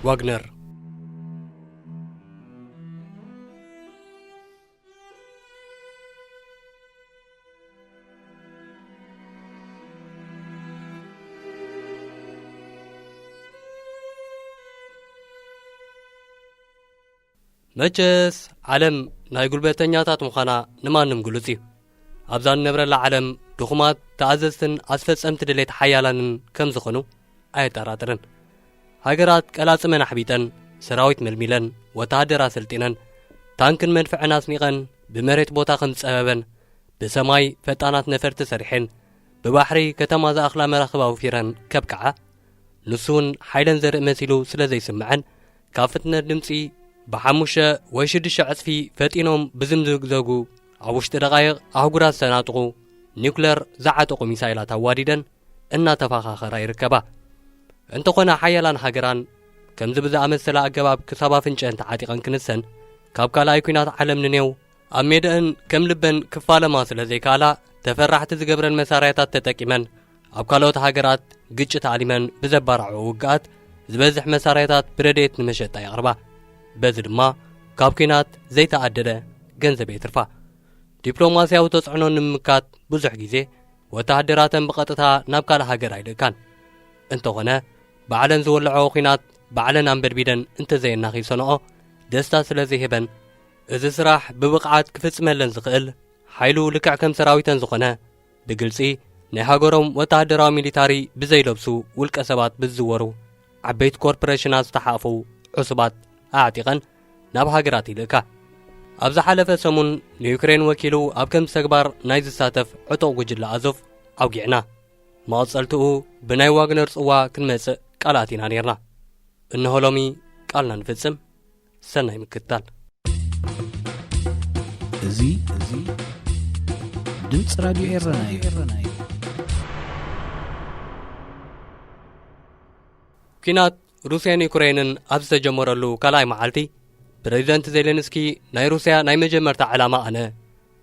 ዋግነር። መቸስ ዓለም ናይ ጉልበተኛታት ምዃና ንማንም ግሉጽ እዩ። ኣብዛ ንነብረላ ዓለም ድኹማት ተኣዘዝትን ኣስፈጸምቲ ድሌት ሓያላንን ከም ዝኾኑ ኣየጠራጥርን። ሃገራት ቀላጽመን ኣሕቢጠን፣ ሰራዊት መልሚለን፣ ወተሃደር ኣሰልጢነን፣ ታንክን መድፍዕን ኣስኒቐን፣ ብመሬት ቦታ ከም ዝጸበበን፣ ብሰማይ ፈጣናት ነፈርቲ ሰሪሐን፣ ብባሕሪ ከተማ ዝኣኽላ መራኽብ ኣውፊረን ከብቅዓ፣ ንሱ እውን ሓይለን ዘርኢ መሲሉ ስለ ዘይስምዐን፣ ካብ ፍጥነት ድምጺ ብሓሙሽተ ወይ ሽዱሽተ ዕጽፊ ፈጢኖም ብዝምዝግዘጉ፣ ኣብ ውሽጢ ደቓይቕ ኣህጉራት ዝተናጥቑ፣ ኒውክለር ዝዓጠቑ ሚሳይላት ኣዋዲደን እናተፈኻኸራ ይርከባ። እንተኾነ ሓያላን ሃገራን ከምዚ ብዝኣመሰለ ኣገባብ ክሳብ ኣፍንጭአን ተዓጢቐን ክንሰን፣ ካብ ካልኣይ ኲናት ዓለም ንኔው ኣብ ሜዳአን ከም ልበን ክፋለማ ስለ ዘይከኣላ፣ ተፈራሕቲ ዝገብረን መሳርያታት ተጠቂመን ኣብ ካልኦት ሃገራት ግጭት ኣሊመን ብዘባራዕኦ ውግኣት ዝበዝሕ መሳርያታት ብረድኤት ንመሸጣ የቕርባ። በዚ ድማ ካብ ኲናት ዘይተኣደደ ገንዘብ የትርፋ። ዲፕሎማስያዊ ተጽዕኖ ንምምካት ብዙሕ ግዜ ወተሃደራተን ብቐጥታ ናብ ካልእ ሃገር ኣይልእካን። እንተኾነ፣ ባዕለን ዝወልዐኦ ኲናት ባዕለን ኣንበድቢደን እንተዘየናኺሰንኦ ደስታ ስለ ዘይህበን፣ እዚ ስራሕ ብብቕዓት ክፍጽመለን ዝኽእል ሓይሉ ልክዕ ከም ሰራዊተን ዝኾነ፣ ብግልጺ ናይ ሃገሮም ወተሃደራዊ ሚሊታሪ ብዘይለብሱ ውልቀ ሰባት ብዝዝወሩ ዓበይቲ ኮርፖሬሽናት ዝተሓቑፉ ዕሱባት ኣዕጢቐን ናብ ሃገራት ይልእካ። ኣብ ዝሓለፈ ሰሙን ንዩክሬን ወኪሉ ኣብ ከምዚ ተግባር ናይ ዝሳተፍ ዕጡቕ ጉጅለ ኣዞቭ ኣውጊዕና። መቐጸልትኡ ብናይ ዋግነር ጽዋ ክንመጽእ ቃል ኣቲና ኔርና። እንሆ ሎሚ ቃልና ንፍጽም። ሰናይ ምክትታል። እዚ፣ እዚ ድምፂ ራዲዮ ኤረና እዩ። ኲናት ሩስያን ዩክሬንን ኣብ ዝተጀመረሉ ካልኣይ መዓልቲ፣ ፕሬዚደንት ዜሌንስኪ ናይ ሩስያ ናይ መጀመርታ ዕላማ ኣነ፣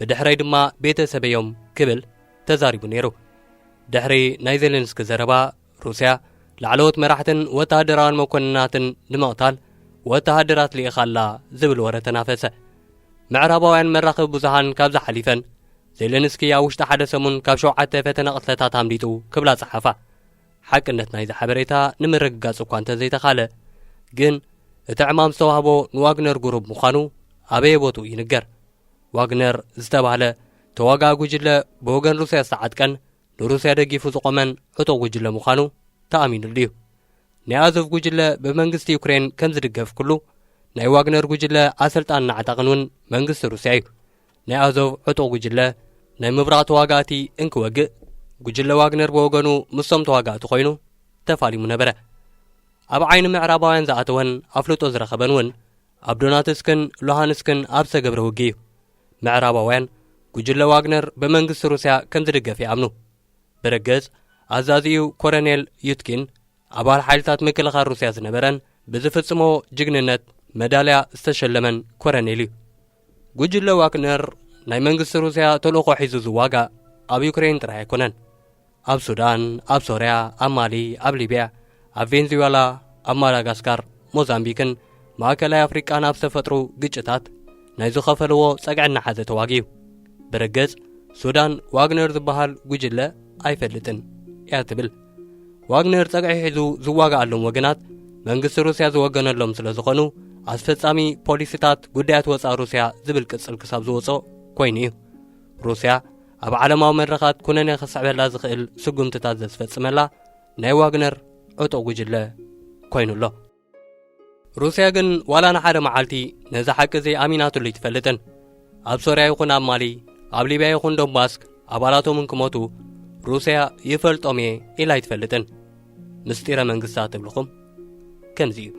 ብድሕረይ ድማ ቤተሰበይ እዮም ክብል ተዛሪቡ ነይሩ። ድሕሪ ናይ ዜሌንስኪ ዘረባ፣ ሩስያ ላዕለዎት መራሕትን ወተሃደራውያን መኮንናትን ንምቕታል ወተሃደራት ልኢኻ ኣላ ዝብል ወረ ተናፈሰ። ምዕራባውያን መራኸቢ ብዙሃን ካብዚ ሓሊፈን፣ ዜሌንስኪ ኣብ ውሽጢ ሓደ ሰሙን ካብ ሸውዓተ ፈተነ ቅትለታት ኣምሊጡ ክብላ ጸሓፋ። ሓቅነት ናይዚ ሓበሬታ ንምርግጋጽ እኳ እንተዘይተኻለ፣ ግን እቲ ዕማም ዝተዋህቦ ንዋግነር ጉሩብ ምዃኑ ኣበየ ቦትኡ ይንገር። ዋግነር ዝተባህለ ተዋጋኢ ጉጅለ ብወገን ሩስያ ዝተዓጥቀን ንሩስያ ደጊፉ ዝቖመን ዕጡቕ ጉጅለ ምዃኑ ተኣሚኑሉ እዩ። ናይ ኣዞቭ ጉጅለ ብመንግስቲ ዩክሬን ከም ዝድገፍ ኩሉ፣ ናይ ዋግነር ጉጅለ ኣሰልጣንን ኣዕጣቕን እውን መንግስቲ ሩስያ እዩ። ናይ ኣዞቭ ዕጡቕ ጉጅለ ናይ ምብራቕ ተዋጋእቲ እንክወግእ፣ ጉጅለ ዋግነር ብወገኑ ምስቶም ተዋጋእቲ ኮይኑ ተፋሊሙ ነበረ። ኣብ ዓይኒ ምዕራባውያን ዝኣተወን ኣፍልጦ ዝረኸበን እውን ኣብ ዶናትስክን ሉሃንስክን ኣብ ዝተገብረ ውግእ እዩ። ምዕራባውያን ጉጅለ ዋግነር ብመንግስቲ ሩስያ ከም ዝድገፍ ይኣምኑ። ብርግጽ፣ ኣዛዚኡ ኮረኔል ዩትኪን፣ ኣባል ሓይልታት ምክልኻል ሩስያ ዝነበረን ብዝፍጽሞ ጅግንነት መዳልያ ዝተሸለመን ኮረኔል እዩ። ጉጅለ ዋግነር ናይ መንግስቲ ሩስያ ተልእኾ ሒዙ ዝዋጋእ ኣብ ዩክሬን ጥራይ ኣይኮነን። ኣብ ሱዳን፣ ኣብ ሶርያ፣ ኣብ ማሊ፣ ኣብ ሊብያ፣ ኣብ ቬንዙዌላ፣ ኣብ ማዳጋስካር፣ ሞዛምቢክን ማእከላይ ኣፍሪቃን ኣብ ዝተፈጥሩ ግጭታት ናይ ዝኸፈልዎ ጸግዒ እናሓዘ ተዋጊኡ። ብርግጽ፣ ሱዳን ዋግነር ዝበሃል ጉጅለ ኣይፈልጥን እያ ትብል። ዋግነር ጸግዒ ሒዙ ዝዋግኣሎም ወገናት መንግስቲ ሩስያ ዝወገነሎም ስለ ዝኾኑ፣ ኣስፈጻሚ ፖሊሲታት ጉዳያት ወጻኢ ሩስያ ዝብል ቅጽል ክሳብ ዝወጾ ኮይኑ እዩ። ሩስያ ኣብ ዓለማዊ መድረኻት ኩነኔ ክስዕበላ ዝኽእል ስጉምትታት ዘስፈጽመላ ናይ ዋግነር ዕጡቕ ጉጅለ ኮይኑ ኣሎ። ሩስያ ግን ዋላ ንሓደ መዓልቲ ነዚ ሓቂ እዚ ኣሚናትሉ ኣይትፈልጥን። ኣብ ሶርያ ይኹን ኣብ ማሊ፣ ኣብ ሊብያ ይኹን ዶንባስክ ኣባላቶም እንክሞቱ ሩስያ ይፈልጦም እየ ኢላ ኣይትፈልጥን። ምስጢረ መንግስታት ትብልኹም ከምዚ እዩ።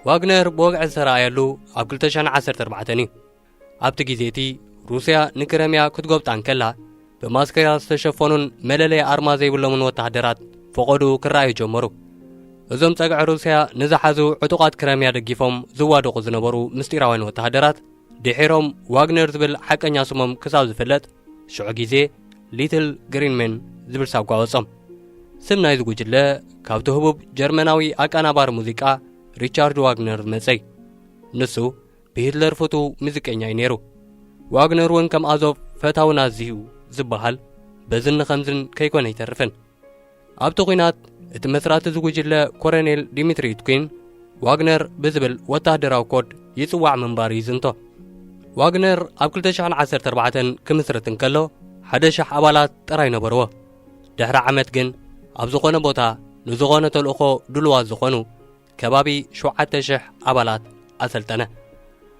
ዋግነር ብወግዒ ዝተረኣየሉ ኣብ ክልተ ሽሕን ዓሰርተ ኣርባዕተን እዩ። ኣብቲ ግዜ እቲ ሩስያ ንክረምያ ክትጎብጣ እንከላ፣ ብማስኬራ ዝተሸፈኑን መለለዪ ኣርማ ዘይብሎምን ወተሃደራት ፈቐድኡ ክረኣዩ ጀመሩ። እዞም ጸግዒ ሩስያ ንዝሓዙ ዕጡቓት ክረምያ ደጊፎም ዝዋደቑ ዝነበሩ ምስጢራውያን ወተሃደራት ድሒሮም ዋግነር ዝብል ሓቀኛ ስሞም ክሳብ ዝፍለጥ፣ ሽዑ ግዜ ሊትል ግሪን ሜን ዝብል ሳጓ ወጾም። ስም ናይዚ ጉጅለ ካብቲ ህቡብ ጀርመናዊ ኣቀናባሪ ሙዚቃ ሪቻርድ ዋግነር ዝመጸ እዩ። ንሱ ብሂትለር ፍቱው ሙዚቀኛ እዩ ነይሩ። ዋግነር እውን ከም ኣዞቭ ፈታዊ ናዚ እዩ ዝበሃል በዝን ኸምዝን ከይኮነ ኣይተርፍን። ኣብቲ ኲናት እቲ መስራቲ እዚ ጉጅለ ኮረኔል ዲሚትሪ ዩትኪን ዋግነር ብዝብል ወተሃደራዊ ኮድ ይጽዋዕ ምንባሩ ይዝንቶ። ዋግነር ኣብ ክልተ ሽሕን ዓሰርተ ኣርባዕተን ክምስርት እንከሎ ሓደ ሽሕ ኣባላት ጥራይ ነበርዎ። ድሕሪ ዓመት ግን ኣብ ዝኾነ ቦታ ንዝኾነ ተልእኾ ድሉዋት ዝኾኑ ከባቢ ሸውዓተ ሽሕ ኣባላት ኣሰልጠነ።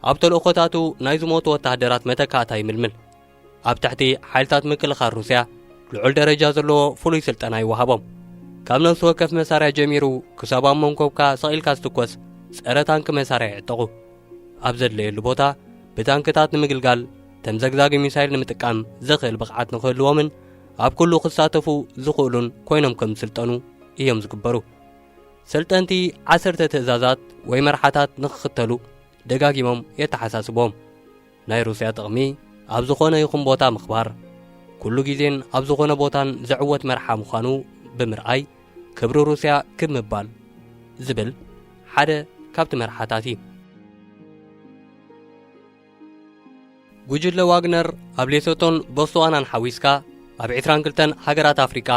ኣብ ተልእኾታቱ ናይ ዝሞቱ ወተሃደራት መተካእታ ይምልምል። ኣብ ትሕቲ ሓይልታት ምክልኻል ሩስያ ልዑል ደረጃ ዘለዎ ፍሉይ ስልጠና ይወሃቦም። ካብ ነፍሲ ወከፍ መሳርያ ጀሚሩ ክሳብ ኣብ መንኮብካ ሰቒልካ ዝትኮስ ጸረ ታንክ መሳርያ ይዕጠቑ። ኣብ ዘድለየሉ ቦታ ብታንክታት ንምግልጋል ተምዘግዛጊ ሚሳይል ንምጥቃም ዘኽእል ብቕዓት ንኽህልዎምን ኣብ ኩሉ ክሳተፉ ዝኽእሉን ኮይኖም ከም ዝስልጠኑ እዮም ዝግበሩ። ሰልጠንቲ ዓሰርተ ትእዛዛት ወይ መርሓታት ንኽኽተሉ ደጋጊሞም የተሓሳስቦም። ናይ ሩስያ ጥቕሚ ኣብ ዝኾነ ይኹን ቦታ ምኽባር፣ ኩሉ ግዜን ኣብ ዝኾነ ቦታን ዝዕወት መርሓ ምዃኑ ብምርኣይ ክብሪ ሩስያ ክብ ምባል ዝብል ሓደ ካብቲ መርሓታት እዩ። ጉጅለ ዋግነር ኣብ ሌሶቶን ቦትስዋናን ሓዊስካ ኣብ ዕስራን ክልተን ሃገራት ኣፍሪቃ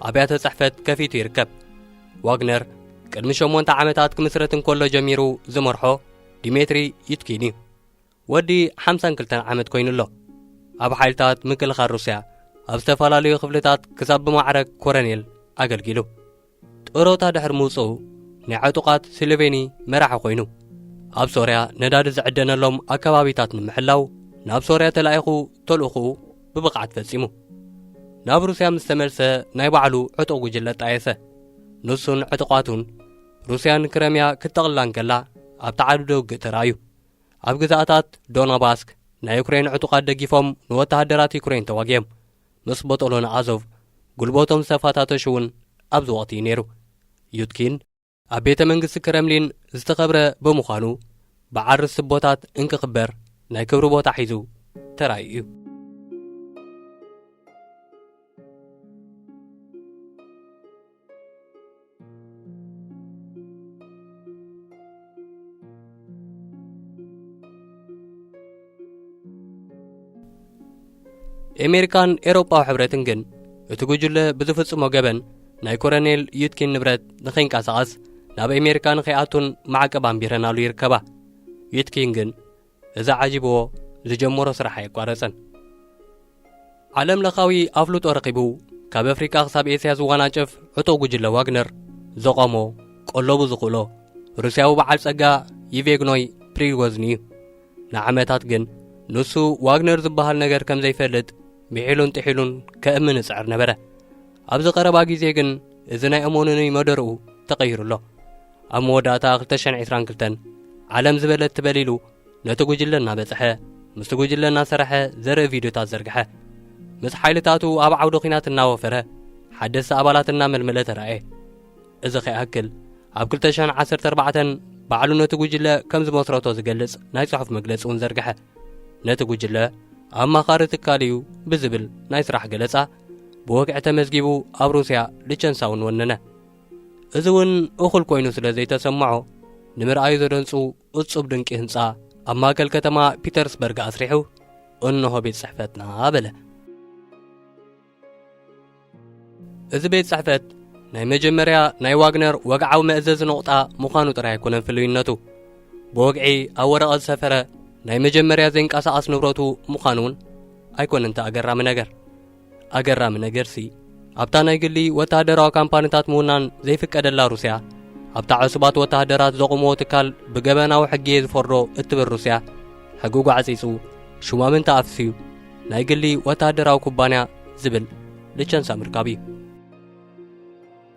ኣብያተ ጽሕፈት ከፊቱ ይርከብ። ዋግነር ቅድሚ ሸሞንተ ዓመታት ክምስረት እንከሎ ጀሚሩ ዝመርሖ ዲሜትሪ ዩትኪን እዩ። ወዲ ሓምሳን ክልተን ዓመት ኮይኑ ኣሎ። ኣብ ሓይልታት ምክልኻል ሩስያ ኣብ ዝተፈላለዩ ክፍልታት ክሳብ ብማዕረ ኮረኔል ኣገልጊሉ። ጥሮታ ድሕሪ ምውጽኡ ናይ ዕጡቓት ስሎቬኒ መራሒ ኮይኑ ኣብ ሶርያ ነዳዲ ዝዕደነሎም ኣከባቢታት ንምሕላው ናብ ሶርያ ተላኢኹ ተልእኹኡ ብብቕዓት ፈጺሙ። ናብ ሩስያ ምስ ተመልሰ ናይ ባዕሉ ዕጡቕ ጉጅለ ጣየሰ። ንሱን ዕጡቓቱን ሩስያ ንክረምያ ክትጠቕልላ እንከላ ኣብ ተዓድዶ ውግእ ተራእዩ። ኣብ ግዛኣታት ዶነባስክ ናይ ዩክሬን ዕጡቓት ደጊፎም ንወተሃደራት ዩክሬን ተዋጊኦም። ምስ በጦሎን ኣዞቭ ጉልበቶም ዝተፈታተሹ እውን ኣብዚ ወቕቲ እዩ ነይሩ። ዩትኪን ኣብ ቤተ መንግስቲ ክረምሊን ዝተኸብረ ብምዃኑ ብዓርስ ስቦታት እንክኽበር ናይ ክብሪ ቦታ ሒዙ ተራእዩ እዩ። ኣሜሪካን ኤውሮጳዊ ሕብረትን ግን እቲ ጉጅለ ብዝፍጽሞ ገበን ናይ ኮረኔል ዩትኪን ንብረት ንኸይንቀሳቐስ ናብ ኣሜሪካ ንኸይኣቱን ማዕቀብ ኣንቢረናሉ ይርከባ። ዩትኪን ግን እዚ ዓጂብዎ ዝጀመሮ ስራሕ ኣየቋረጸን። ዓለም ለኻዊ ኣፍልጦ ረኺቡ ካብ ኣፍሪቃ ክሳብ ኤስያ ዝወናጨፍ ዕጡቕ ጉጅለ ዋግነር ዘቖሞ ቀለቡ ዝኽእሎ ሩስያዊ በዓል ጸጋ ይቬግኖይ ፕሪጎዝኒ እዩ። ንዓመታት ግን ንሱ ዋግነር ዝበሃል ነገር ከም ዘይፈልጥ ምሒሉን ጥሒሉን ከእምን ይጽዕር ነበረ። ኣብዚ ቀረባ ግዜ ግን እዚ ናይ እመኑኒ መደርኡ ተቐይሩ ኣሎ። ኣብ መወዳእታ ክልተ ሽሕን ዕስራን ክልተን ዓለም ዝበለት ትበል ኢሉ ነቲ ጉጅለ እናበጽሐ፣ ምስቲ ጉጅለ እናሰረሐ ዘርኢ ቪድዮታት ዘርግሐ። ምስ ሓይልታቱ ኣብ ዓውዲ ኲናት እናወፈረ፣ ሓደስቲ ኣባላት እናመልመለ ተራእየ። እዚ ከይኣክል፣ ኣብ ክልተ ሽሕን ዓሰርተ ኣርባዕተን ባዕሉ ነቲ ጉጅለ ከም ዝመስረቶ ዝገልጽ ናይ ጽሑፍ መግለጺ እውን ዘርግሐ። ነቲ ጉጅለ ኣማኻሪ ትካል እዩ ብዝብል ናይ ስራሕ ገለጻ ብወግዒ ተመዝጊቡ ኣብ ሩስያ ልቸንሳ እውን ወነነ። እዚ እውን እኹል ኮይኑ ስለ ዘይተሰምዖ፣ ንምርኣዩ ዘደንጹ እጹብ ድንቂ ህንጻ ኣብ ማእከል ከተማ ፒተርስበርግ ኣስሪሑ፣ "እንሆ ቤት ጽሕፈትና" በለ። እዚ ቤት ጽሕፈት ናይ መጀመርያ ናይ ዋግነር ወግዓዊ መእዘዚ ነቑጣ ምዃኑ ጥራይ ኣይኮነን ፍሉይነቱ። ብወግዒ ኣብ ወረቐት ዝሰፈረ ናይ መጀመርያ ዘይንቀሳቐስ ንብረቱ ምዃኑ እውን ኣይኮነን እቲ ኣገራሚ ነገር። ኣገራሚ ነገርሲ፣ ኣብታ ናይ ግሊ ወተሃደራዊ ካምፓኒታት ምውናን ዘይፍቀደላ ሩስያ፣ ኣብታ ዕሱባት ወተሃደራት ዘቑምዎ ትካል ብገበናዊ ሕጊ እየ ዝፈርዶ እትብል ሩስያ፣ ሕጊ ጓዕጺጹ፣ ሹማምንታ ኣፍስዩ፣ ናይ ግሊ ወተሃደራዊ ኩባንያ ዝብል ልቸንሳ ምርካብ እዩ።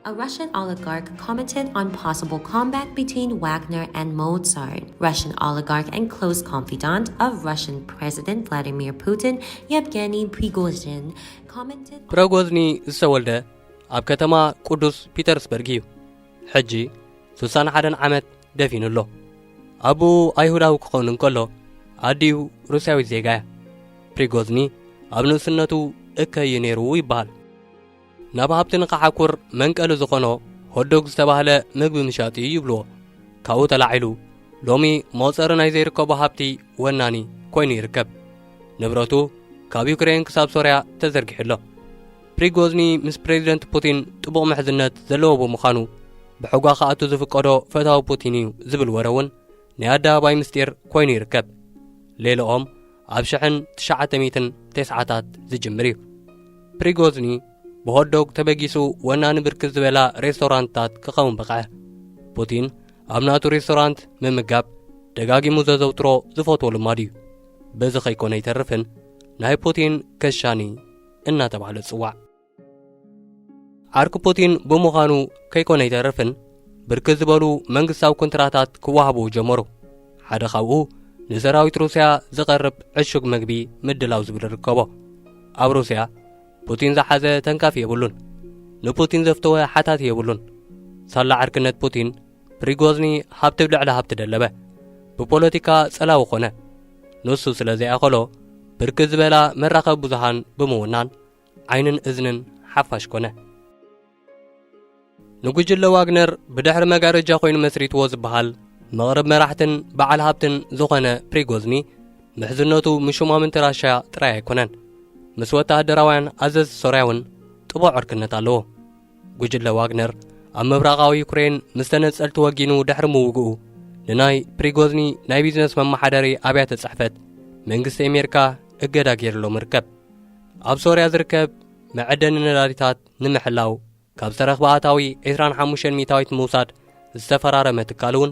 A Russian oligarch commented on possible comeback between Wagner and Mozart. Russian oligarch and close confidant of Russian President Vladimir Putin, Yevgeny Prigozhin, commented ፕረጎዝኒ ዝተወልደ ኣብ ከተማ ቅዱስ ፒተርስበርግ እዩ። ሕጂ ስሳን ሓደን ዓመት ደፊኑ ኣሎ። ኣቦኡ ኣይሁዳዊ ክኸውን እንከሎ፣ ኣዲኡ ሩስያዊት ዜጋ እያ። ፕሪጎዝኒ ኣብ ንእስነቱ እከይ እዩ ነይሩ ይበሃል። ናብ ሃብቲ ንኸዓኩር መንቀሊ ዝኾኖ ሆዶግ ዝተባህለ ምግቢ ምሻጥ እዩ ይብልዎ። ካብኡ ተላዒሉ ሎሚ መቑጸሪ ናይ ዘይርከቦ ሃብቲ ወናኒ ኮይኑ ይርከብ። ንብረቱ ካብ ዩክሬን ክሳብ ሶርያ ተዘርጊሑ ኣሎ። ፕሪጎዝኒ ምስ ፕሬዚደንት ፑቲን ጥቡቕ ምሕዝነት ዘለዎ ብምዃኑ ብሕጓ ክኣቱ ዝፍቀዶ ፈታዊ ፑቲን እዩ ዝብል ወረ እውን ናይ ኣደባባይ ምስጢር ኮይኑ ይርከብ። ሌላኦም ኣብ ሽሕን ትሽዓተ ሚእትን ተስዓታት ዝጅምር እዩ። ፕሪጎዝኒ ብሆትዶግ ተበጊሱ ወናኒ ብርክት ዝበላ ሬስቶራንትታት ክኸውን በቕዐ። ፑቲን ኣብ ናቱ ሬስቶራንት ምምጋብ ደጋጊሙ ዘዘውትሮ ዝፈትዎ ልማድ እዩ። በዚ ከይኮነ ይተርፍን ናይ ፑቲን ከሻኒ እናተባህለ ዝጽዋዕ። ዓርኪ ፑቲን ብምዃኑ ከይኮነ ይተርፍን ብርክት ዝበሉ መንግስታዊ ኮንትራታት ክወሃቡ ጀመሩ። ሓደ ካብኡ ንሰራዊት ሩስያ ዝቐርብ ዕሹግ መግቢ ምድላው ዝብል ይርከቦ። ኣብ ሩስያ ፑቲን ዝሓዘ ተንካፊ የብሉን። ንፑቲን ዘፍተወ ሓታቲ የብሉን። ሳላ ዕርክነት ፑቲን ፕሪጎዝኒ ሃብቲ ብልዕሊ ሃብቲ ደለበ። ብፖለቲካ ጸላዊ ኾነ። ንሱ ስለ ዘይኣኸሎ ብርክት ዝበላ መራኸቢ ብዙሃን ብምውናን ዓይንን እዝንን ሓፋሽ ኮነ። ንጉጅለ ዋግነር ብድሕሪ መጋረጃ ኮይኑ መስሪትዎ ዝበሃል መቕርብ መራሕትን በዓል ሃብትን ዝኾነ ፕሪጎዝኒ ምሕዝነቱ ምስ ሹማምንቲ ራሽያ ጥራይ ኣይኮነን። ምስ ወተሃደራውያን ኣዘዝቲ ሶርያ እውን ጥቡቕ ዕርክነት ኣለዎ። ጉጅለ ዋግነር ኣብ ምብራቓዊ ዩክሬን ምስ ተነጸልቲ ወጊኑ ድሕሪ ምውግኡ ንናይ ፕሪጎዝኒ ናይ ቢዝነስ መመሓደሪ ኣብያተ ጽሕፈት መንግስቲ ኣሜሪካ እገዳ ገይርሎም ይርከብ። ኣብ ሶርያ ዝርከብ መዐደኒ ነዳዲታት ንምሕላው ካብ ዝተረኽበ ኣታዊ ዕስራን ሓሙሽተን ሚእታዊት ምውሳድ ዝተፈራረመ ትካል እውን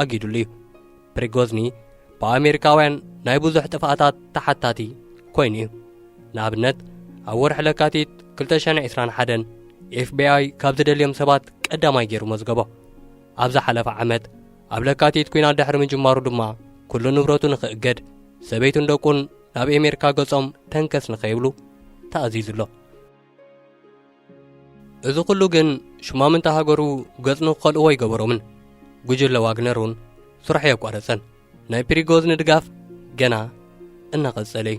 ኣጊዱሉ እዩ። ፕሪጎዝኒ ብኣሜሪካውያን ናይ ብዙሕ ጥፍኣታት ተሓታቲ ኮይኑ እዩ። ንኣብነት ኣብ ወርሒ ለካቲት ክልተ ሽሕን ዕስራን ሓደን ኤፍቢኣይ ካብ ዝደልዮም ሰባት ቀዳማይ ገይሩ መዝገቦ። ኣብ ዝሓለፈ ዓመት ኣብ ለካቲት ኲናት ድሕሪ ምጅማሩ ድማ ኩሉ ንብረቱ ንኽእገድ ሰበይቱን ደቁን ናብ ኣሜሪካ ገጾም ተንከስ ንኸይብሉ ተኣዚዙ ኣሎ። እዚ ኩሉ ግን ሽማምንቲ ሃገሩ ገጽ ንክኸልእዎ ኣይገበሮምን። ጉጅለ ዋግነር እውን ስርሑ የቋረጸን። ናይ ፕሪጎዝኒ ድጋፍ ገና እናቐጸለ እዩ።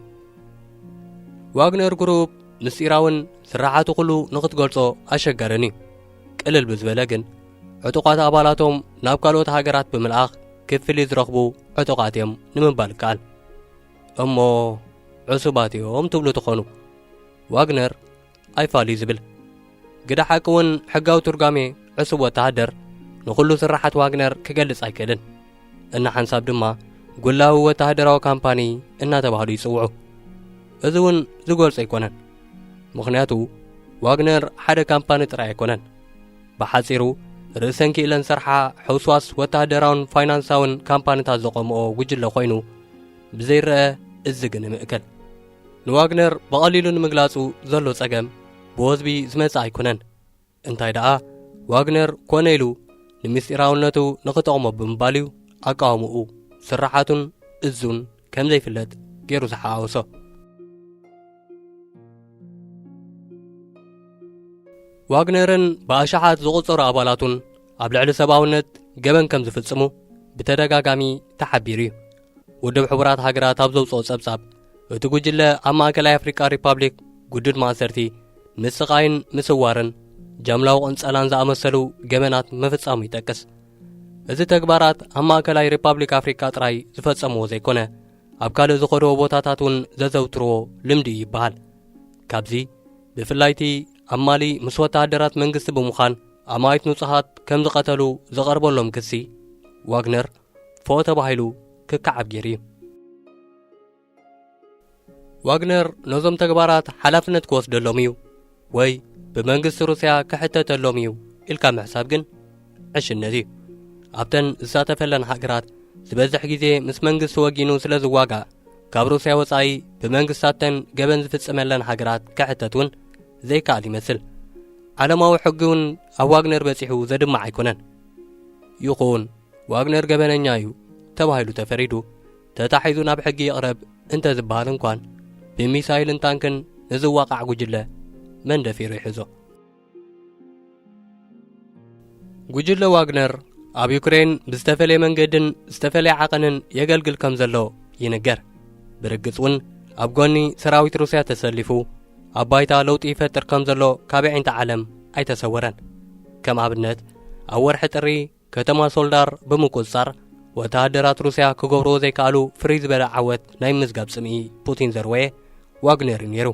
ዋግነር ግሩፕ ምስጢራውን ስራሓቱ ኩሉ ንኽትገልጾ ኣሸጋርን እዩ። ቅልል ብዝበለ ግን ዕጡቓት ኣባላቶም ናብ ካልኦት ሃገራት ብምልኣኽ ክፍሊት ዝረኽቡ ዕጡቓት እዮም ንምባል ይከኣል። እሞ ዕሱባት እዮም ትብሉ ትኾኑ። ዋግነር ኣይፋል እዩ ዝብል። ግደ ሓቂ እውን ሕጋዊ ትርጓሜ ዕሱብ ወተሃደር ንኹሉ ስራሓት ዋግነር ክገልጽ ኣይክእልን። እና ሓንሳብ ድማ ጉላዊ ወተሃደራዊ ካምፓኒ እናተባህሉ ይጽውዑ። እዚ እውን ዝገልጾ ኣይኮነን። ምኽንያቱ ዋግነር ሓደ ካምፓኒ ጥራይ ኣይኮነን። ብሓጺሩ ርእሰን ክኢለን ሰርሓ ሕውስዋስ ወተሃደራውን ፋይናንሳውን ካምፓኒታት ዘቆምኦ ጉጅለ ኮይኑ ብዘይረአ እዚ ግን ይምእከል። ንዋግነር ብቐሊሉ ንምግላጹ ዘሎ ጸገም ብወዝቢ ዝመጽእ ኣይኮነን። እንታይ ደኣ ዋግነር ኮነ ኢሉ ንምስጢራውነቱ ንኽጠቕሞ ብምባል እዩ ኣቃውምኡ፣ ስራሓቱን እዙን ከም ዘይፍለጥ ገይሩ ዝሓዋወሶ። ዋግነርን ብኣሽሓት ዝቑጸሩ ኣባላቱን ኣብ ልዕሊ ሰብኣውነት ገበን ከም ዝፍጽሙ ብተደጋጋሚ ተሓቢሩ እዩ። ውድብ ሕቡራት ሃገራት ኣብ ዘውጽኦ ጸብጻብ፣ እቲ ጉጅለ ኣብ ማእከላይ ኣፍሪቃ ሪፓብሊክ ግዱድ ማእሰርቲ፣ ምስቓይን ምስዋርን ጃምላዊ ቅንጸላን ዝኣመሰሉ ገበናት ምፍጻሙ ይጠቅስ። እዚ ተግባራት ኣብ ማእከላይ ሪፓብሊክ ኣፍሪቃ ጥራይ ዝፈጸምዎ ዘይኮነ፣ ኣብ ካልእ ዝኸድዎ ቦታታት እውን ዘዘውትርዎ ልምዲ እዩ ይበሃል። ካብዚ ብፍላይ እቲ ኣብ ማሊ ምስ ወተሃደራት መንግስቲ ብምዃን ኣማኢት ንጹሃት ከም ዝቐተሉ ዝቐርበሎም ክሲ፣ ዋግነር ፎእ ተባሂሉ ክከዓብ ገይሩ እዩ። ዋግነር ነዞም ተግባራት ሓላፍነት ክወስደሎም እዩ ወይ ብመንግስቲ ሩስያ ክሕተተሎም እዩ ኢልካ ምሕሳብ ግን ዕሽነት እዩ። ኣብተን ዝሳተፈለን ሃገራት ዝበዝሕ ግዜ ምስ መንግስቲ ወጊኑ ስለ ዝዋጋእ፣ ካብ ሩስያ ወጻኢ ብመንግስታተን ገበን ዝፍጽመለን ሃገራት ክሕተት እውን ዘይከኣል ይመስል። ዓለማዊ ሕጊ እውን ኣብ ዋግነር በጺሑ ዘድማዕ ኣይኮነን። ይኹን ዋግነር ገበነኛ እዩ ተባሂሉ ተፈሪዱ፣ ተታሒዙ ናብ ሕጊ ይቕረብ እንተ ዝበሃል እንኳን፣ ብሚሳይልን ታንክን ንዝዋቃዕ ጉጅለ መን ደፊሩ ይሕዞ? ጉጅለ ዋግነር ኣብ ዩክሬን ብዝተፈለየ መንገድን ዝተፈለየ ዓቐንን የገልግል ከም ዘሎ ይንገር። ብርግጽ እውን ኣብ ጎኒ ሰራዊት ሩስያ ተሰሊፉ ኣብ ባይታ ለውጢ ይፈጥር ከም ዘሎ ካብ ኣዒንቲ ዓለም ኣይተሰወረን። ከም ኣብነት፣ ኣብ ወርሒ ጥሪ ከተማ ሶልዳር ብምቁጽጻር ወተሃደራት ሩስያ ክገብርዎ ዘይከኣሉ ፍርይ ዝበለ ዓወት ናይ ምዝጋብ ጽምኢ ፑቲን ዘርወየ ዋግነር እዩ ነይሩ።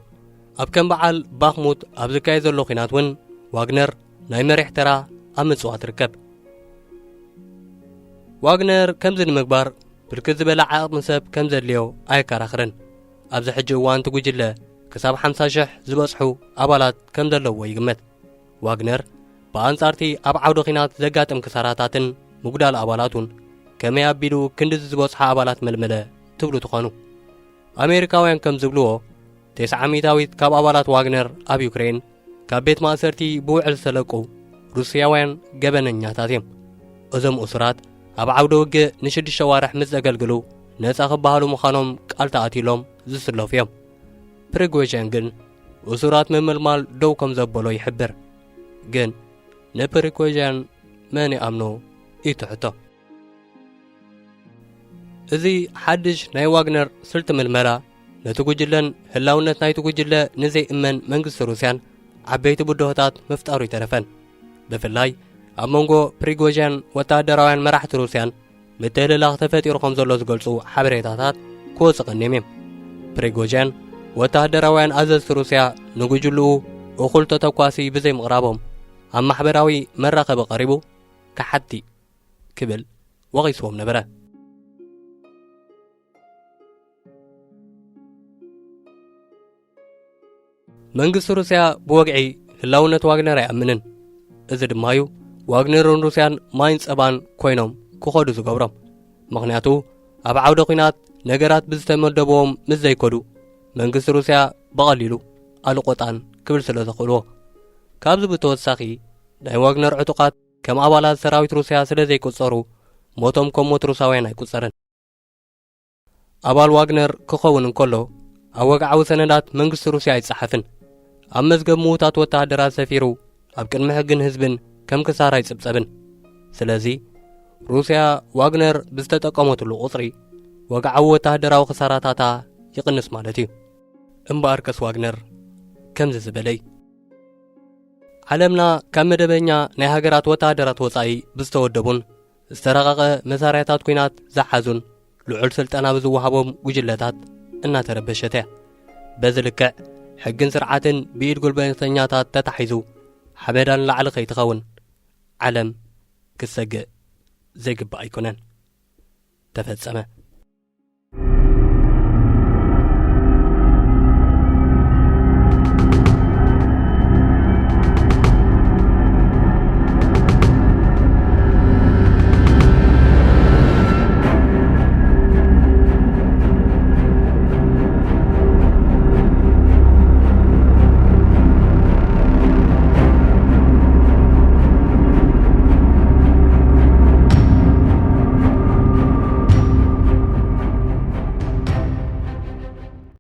ኣብ ከም በዓል ባኽሙት ኣብ ዝካየድ ዘሎ ኲናት እውን ዋግነር ናይ መሪሕ ተራ ኣብ ምጽዋት ትርከብ። ዋግነር ከምዚ ንምግባር ብርክት ዝበለ ዓቕሚ ሰብ ከም ዘድልዮ ኣየከራኽርን። ኣብዚ ሕጂ እዋን እቲ ጉጅለ ክሳብ ሓምሳ ሽሕ ዝበጽሑ ኣባላት ከም ዘለውዎ ይግመት። ዋግነር ብኣንጻርቲ ኣብ ዓውደ ኲናት ዘጋጥም ክሳራታትን ምጉዳል ኣባላቱን ከመይ ኣቢሉ ክንድዚ ዝበጽሑ ኣባላት መልመለ ትብሉ ትኾኑ። ኣሜሪካውያን ከም ዝብልዎ፣ ተስዓ ሚእታዊት ካብ ኣባላት ዋግነር ኣብ ዩክሬን ካብ ቤት ማእሰርቲ ብውዕል ዝተለቁ ሩስያውያን ገበነኛታት እዮም። እዞም እሱራት ኣብ ዓውደ ውግእ ንሽዱሽተ ዋርሕ ምስ ዘገልግሉ ነጻ ክበሃሉ ምዃኖም ቃል ተኣትዩሎም ዝስለፉ እዮም። ፕሪጎዥን ግን እሱራት ምምልማል ደው ከም ዘበሎ ይሕብር። ግን ንፕሪጎዥን መን ይኣምኖ እዩ እቲ ሕቶ። እዚ ሓድሽ ናይ ዋግነር ስልቲ ምልመላ ነቲ ጉጅለን ህላውነት ናይቲ ጉጅለ ንዘይእመን መንግስቲ ሩስያን ዓበይቲ ብድሆታት ምፍጣሩ ይተረፈን። ብፍላይ ኣብ መንጎ ፕሪጎዥን ወተሃደራውያን መራሕቲ ሩስያን ምትህልላኽ ተፈጢሩ ከም ዘሎ ዝገልጹ ሓበሬታታት ክወጹ ቀኒዮም እዮም። ፕሪጎዥን ወተሃደራውያን ኣዘዝቲ ሩስያ ንጉጅልኡ እኹል ተተኳሲ ብዘይምቕራቦም ኣብ ማሕበራዊ መራኸቢ ቀሪቡ ከሓድቲ ክብል ወቒስዎም ነበረ። መንግስቲ ሩስያ ብወግዒ ህላውነት ዋግነር ኣይኣምንን። እዚ ድማ እዩ ዋግነርን ሩስያን ማይን ጸባን ኮይኖም ክኸዱ ዝገብሮም። ምኽንያቱ ኣብ ዓውደ ኲናት ነገራት ብዝተመደብዎም ምስ ዘይከዱ መንግስቲ ሩስያ ብቐሊሉ ኣልቆጣን ክብል ስለ ዘኽእልዎ። ካብዚ ብተወሳኺ ናይ ዋግነር ዕጡቓት ከም ኣባላት ሰራዊት ሩስያ ስለ ዘይቁጸሩ ሞቶም ከም ሞት ሩሳውያን ኣይቁጸርን። ኣባል ዋግነር ክኸውን እንከሎ ኣብ ወግዓዊ ሰነዳት መንግስቲ ሩስያ ኣይጸሓፍን። ኣብ መዝገብ ምዉታት ወተሃደራት ሰፊሩ ኣብ ቅድሚ ሕግን ህዝብን ከም ክሳራ ኣይጽብጸብን። ስለዚ ሩስያ ዋግነር ብዝተጠቀመትሉ ቁጽሪ ወግዓዊ ወተሃደራዊ ክሳራታታ ይቕንስ ማለት እዩ። እምበኣርከስ ዋግነር ከምዚ ዝበለ እዩ። ዓለምና ካብ መደበኛ ናይ ሃገራት ወተሃደራት ወጻኢ ብዝተወደቡን ዝተረቐቐ መሳርያታት ኲናት ዝሓዙን ልዑል ስልጠና ብዝወሃቦም ጉጅለታት እናተረበሸት እያ። በዚ ልክዕ ሕግን ስርዓትን ብኢድ ጉልበተኛታት ተታሒዙ ሓመዳ ንላዕሊ ከይትኸውን ዓለም ክትሰግእ ዘይግባእ ኣይኮነን። ተፈጸመ።